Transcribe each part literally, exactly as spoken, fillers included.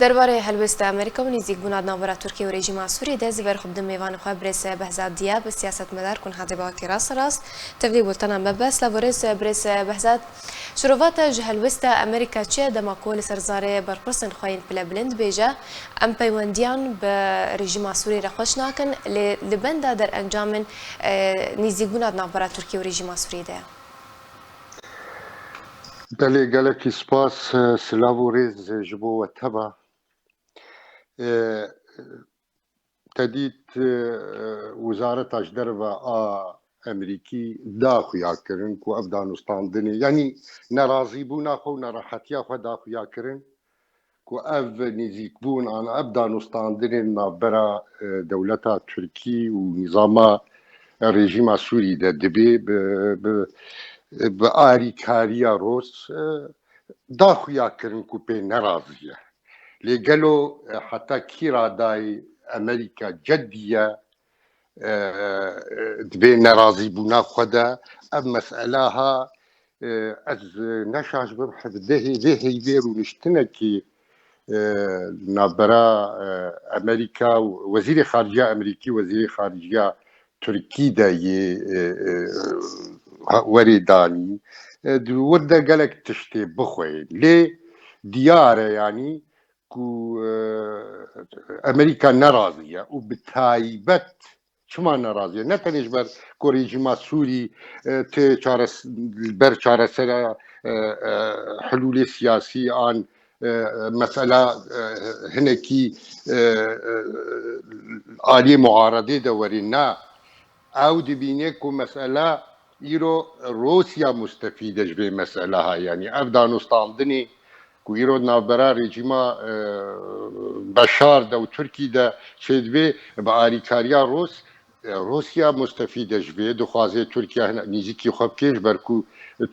Derbarê helwêsta Amerîka û nêzîkbûna di navbera Tirkiye û rejîma Sûriyê de, ez ê ber xwe bidim mêvanê xwe birêz Behzat Diyab, siyasetmedar ku niha dê bawekî rast rast tevlî gultena me be. Silav û rêz birêz Behzat. Şirova te ji helwêsta Amerîka çi ye, dema ku li ser zarê berpirsên xwe yên pilebilind dibêje, em peywendiyan bi rejîma Sûriyê re xweş nakin, lê li benda derencamên, e, nêzîkbûna di navbera Tirkiye û rejîma Sûriyê de ye? Belê, gelekî spas, e, silav û rêz ji bo we teva. E, te dît, e, Wizareta ji Derve a Amerîkî da xuya kirin ku ev danûstandinê, yanî nerazîbûna xwe û nerehetiya xwe da xuya kirin ku ev nêzîkbûn an ev danûstandinên navbera, e, dewleta Tirkî û nîzama, e, rejîma Sûrî de dibê bi, bi, bi arîkariya Ros, e, da xuya kirin ku pê nerazî ye. Lê gelo, e, heta kî radayê Amerîka ceddî ye, e, e, dibê nerazîbûna xwe de ev mesela ha, e, ez ne şaş bim, hevdehê vê heyvê rûniştinekî, e, navbera, e, Amerîka û Wezîrê Xariceya Amerîkî, Wezîrê Xariceya Tirkî de yê, e, e, ha, werê danî. E, di wir de gelek tiştê bixweyê. Lê diyar e, yanî ku, e, Amerîka nerazî ye û bi taybet çima nerazî ye? Ne tenê ji ber ku rejîma Sûrî, e, tê çares-, li ber çaresera, e, e, hilûlê siyasî an, e, mesela, e, hinekî, e, e, aliyê muaredê de werê, na. Ew dibîne ku mesela îro Rûsya mustefîd e ji vê mesela ha. Yanî ev danûstandinê ku îro navbera rejîma, e, Beşar de û Tirkî de çêdibe bi arîkariya Rûs, e, Rûsya mustefîd e ji vê, dixwaze Tirkiye hin-, nêzîkî xwe bike, ji ber ku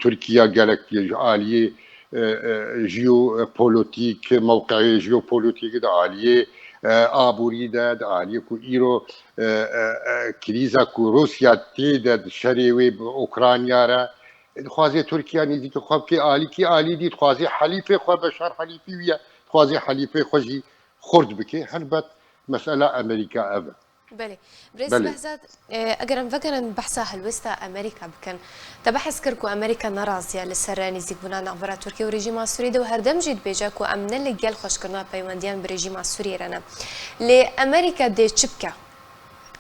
Tirkiye gelek ji aliyê, e, e, jeopolotîk, mewqeyê jeopolotîk di aliyê, e, aborî de, di aliyê ku îro, e, e, e, krîza ku Rûsya tê de di şerê wê bi Ukrayna re, dixwaze Tirkiye nêzîkî xwe bike, alîkî alî dî dixwaze helîfê xwe, Beşar helîfî wî ye, dixwaze helîfê xwe jî xurt bike. Helbet mesela Amerîka ev e. Belê. Birêz Belê. Behzat, e, eger em vegerin behsa helwesta Amerîka bikin, te behs kir ku Amerîka nerazî ye li ser nêzîkbûna navbera Tirkiye û rejîma Sûriyê de û herdem jî dibêje ku em ne li gel xweşkirina peywendiyan bi rejîma Sûriyê re ne. Lê Amerîka dê çi bike?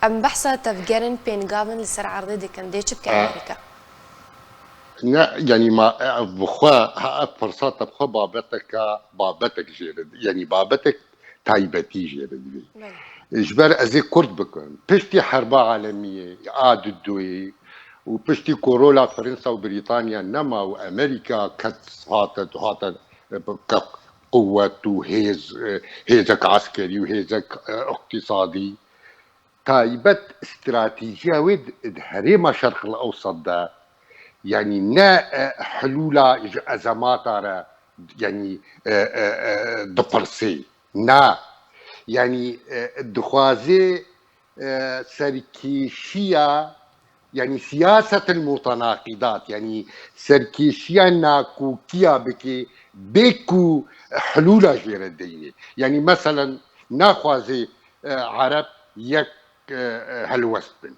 Em behsa tevgerên pêngavin li ser erdê dikin, dê çi bike A. Amerîka? Ne, yanî ma, e, bi xwe, ha, ev pirsa te bi xwe babeteka, babetek jê re, yanî babetek taybetî jê re divê. Belê. Ji ber ez ê kurt bikim. Piştî herba alemiyê, a dudoyê û piştî ku rola Fransa û Brîtanya nema û Amerîka ket hate, hate, e, ke quwet û hêz, e, hêzek eskerî û hêzek, e, iqtîsadî, taybet stratejiya wê di, di herêma Şerq el Ewsat de, yanî ne, e, hilûla ji ezemata re, yanî, e, e, e, dipirsê. Na. Yanî, e, dixwaze, e, serkêşiya, yanî siyaset el mutenaqidat, yanî serkêşiya nakokiya bike, bê ku hilûla jê re deyne. Yanî meselen naxwaze, e, Ereb yek, e, e, helwest bin.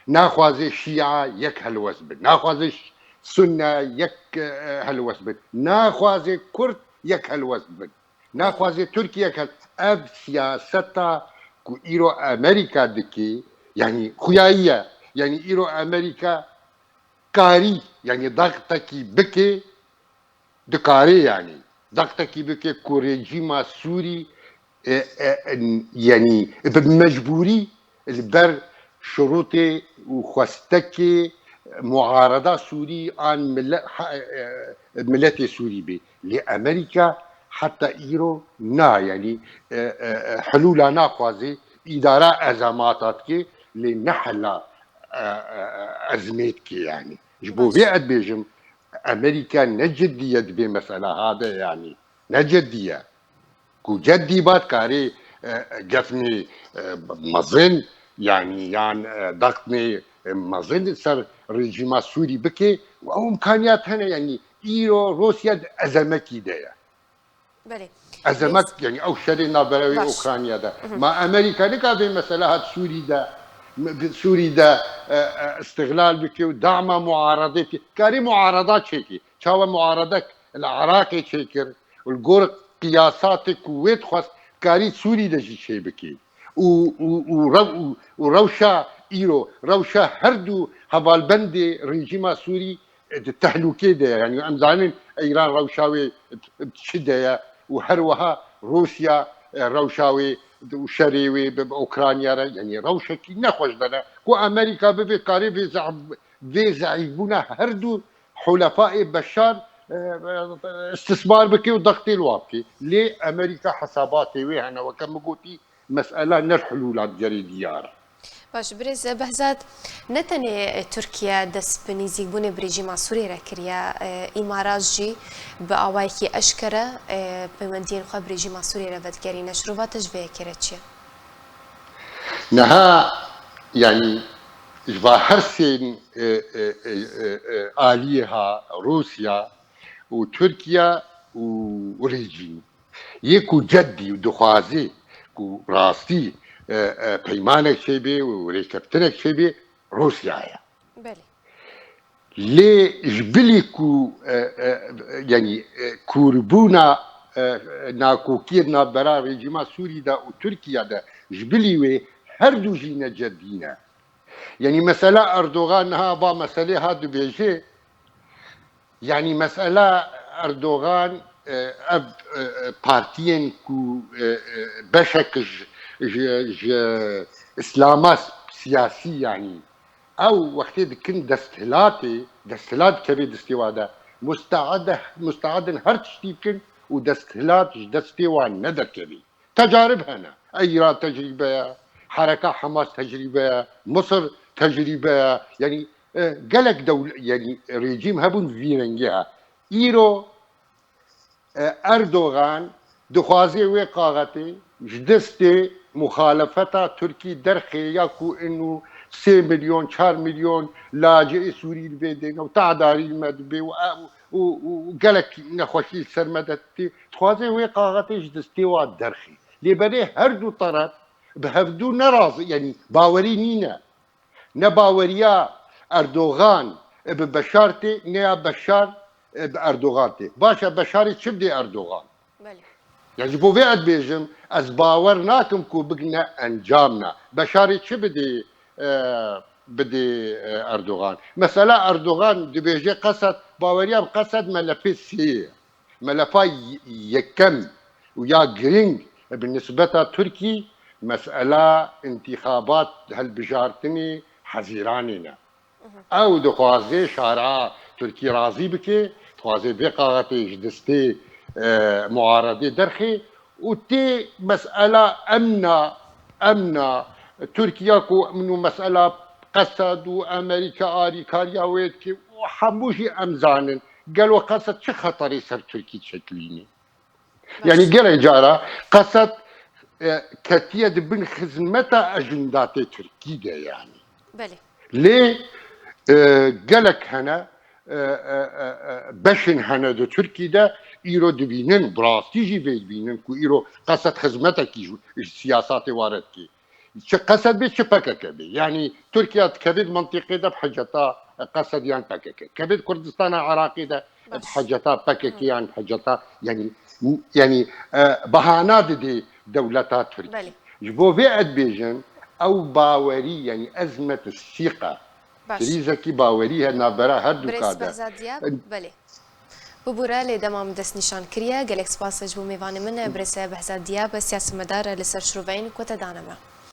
Naxwaze Şîa yek helwest bin. Naxwaze Ş-, Sunne yek, e, e, helwest bin. Naxwaze Kurd yek helwest bin. Naxwaze Tirkiye yek hel-, ev siyaseta ku îro Amerîka dike, yanî xuyayî ye. Yanî îro Amerîka karî, yanî dextekî bike, dikare, yanî dextekî bike ku rejîma Sûrî, e, e, e, yanî bi mecbûrî li ber şurûtê û xwestekê muareda Sûrî an mile-, ha, e, miletê Sûrî bê. Lê Amerîka heta îro na, yanî, e, e, e, hilûla naxwaze, îdara ezemata dike, lê ne hela, e, e, e, ezmê dike, yanî. Ji bo Baş. vê ez dibêjim, Amerîka ne cidî ye di vê mesela ha de, yanî ne cidî ye. Ku cidî ba dikarê, e, gefnê, e, mezin, yanî yan, e, dextnê, e, mezin li ser rejîma Sûrî bike û ew imkaniyat hene, yanî îro Rûsya di ezemekî de ye. Belê. Ezemet, yanî ew şerê navbera wê Ukrayna de. Ma Amerîka nikare vê mesela hat Sûrî de, Sûrî de, e, e, îstixlal bike û dama muaredê bike. Karî muareda çêkî. Çawa muaredek li Iraqê çêkir û li gor qiyasatê ku wê dixwest, karî Sûrî de jî çêbikî. Û, û, û, rew, û, û rewşa îro, rewşa her du hevalbendê rejîma Sûrî, e, di tehlûkê de ye. Yanî em zanin Îran rewşa wê di çi de ye û her wiha Rûsya, e, rewşa wê û şerê wê bi, bi Ukrayna re, yanî rewşekî nexweş de ne. Ku Amerîka bibe karê vê ze'f-, vê ze'îfbûna her du hulefaê Beşar, e, e, istismar bike û dextê li wa bike. Lê Amerîka hesabatê wê hene, weke min gotî, mesela ne hilûla digerê diyar e. Baş, birêz Behzad, ne tenê Tirkiye dest bi nîzîkbûnê bi rejîma Sûriyê re kiriye, e, Îmarat jî bi awayekî eşkere, e, peywendiyên xwe bi rejîma Sûriyê re vedigerîne. Şirova te ji vê yekê re çi ye? Niha, yanî, ji va her sê, e, e, e, e, e, aliyê ha, Rûsya û Tirkiye û rejîm, yê ku ceddî û dixwazê ku rastî, e, e, peymanek çêbê û rêkeftinek çêbê, Rûsya ye. Belê. Lê ji bilî ku, e, e, yanî, e, kûrbûna, e, nakokiyê navbera rejîma Sûrî de û Tirkiye de, ji bilî wê her du jî ne ceddî ne. Yanî mesela Erdogan niha va meselê ha dibêje, yanî mesela Erdogan, e, ev, e, e, partiyên ku, e, e, beşek ji, ji, ji îslama siyasî, yanî ew wextê dikin desthilatê, desthilat dikeve destê wa de, musteed, musteed in her tiştî bikin û desthilat ji destê wan nederkevî. Tecarib hene. Îran tecrîbe ye, hereka Hamas tecrîbe ye, Misir tecrîbe ye. Yanî, e, gelek dewl-, yanî rejîm hebûn vî rengî he. Îro, e, Erdogan dixwaze wê qaxetê ji destê muxalefeta Tirkî derxê ya ku inu sê milyon, çar milyon lacê Sûrî li vê dêne û tadarî li me dibe û, û, û, û gelek nexweşî li ser me de tê. Dixwaze wê qaxetê ji destê wa derxê. Lê belê her du teref bi hevdu ne razî, yanî bawerî nîne. Ne baweriya Erdogan bi Beşar tê, ne ya Beşar bi Erdogan tê. Baş e, Beşarê çi bidê Erdogan? Belê. Ya ji bo vê ez dibêjim, ez bawer nakim ku bigine encam ne. Beşarê çi bidê, e, bidê, e, Erdogan? Mesela Erdogan dibêje Qesed, baweriya min Qesed melefê sê ye. Melefa y-, yekem û ya girîng bi nisbeta Tirkî mesela întîxabat, hilbijartinê Hezîranê ne. Ew dixwaze şara Tirkî razî bike, dixwaze vê qaxetê ji destê, e, muaredê derxê û tê mesela emna, emna Tirkiye ku min û mesela Qesed û Amerîka arîkariya wê dike û hemû jî em zanin gelo Qesed çi xeterê ser Tirkî dişekilînî. Yanî gelek cara Qesed, e, ketiye di bin xizmeta ejendatê Tirkî de yanî. Belê. Lê, e, gelek hene, e, e, e, e, beşên hene di Tirkî de îro dibînin, bi rastî jî vê dibînin ku îro Qesed xizmetekî ji, ji siyasatê wa re dike. Çi Qesed bê, çi P K K bê. Yanî Tirkiye dikeve di mintîqê de bi heceta Qesed yan P K K. Dikeve di Kurdistana Iraqê de bi heceta P K K yan bi heceta, yanî, yanî, e, bahana didê dewleta Tirkî. Belê. Ji bo vê ez dibêjim, ew bawerî, yanî ezmet sîqa. Baş. Krîzekî bawerî he navbera her du ka de. Birêz Behzad Diyab, belê. Bibûre lê dema min destnîşan kiriye. Gelek spas ji bo mêvanê min, birêz Behzad Diyab, siyasetmedar li ser şiroveyên ku te dane me.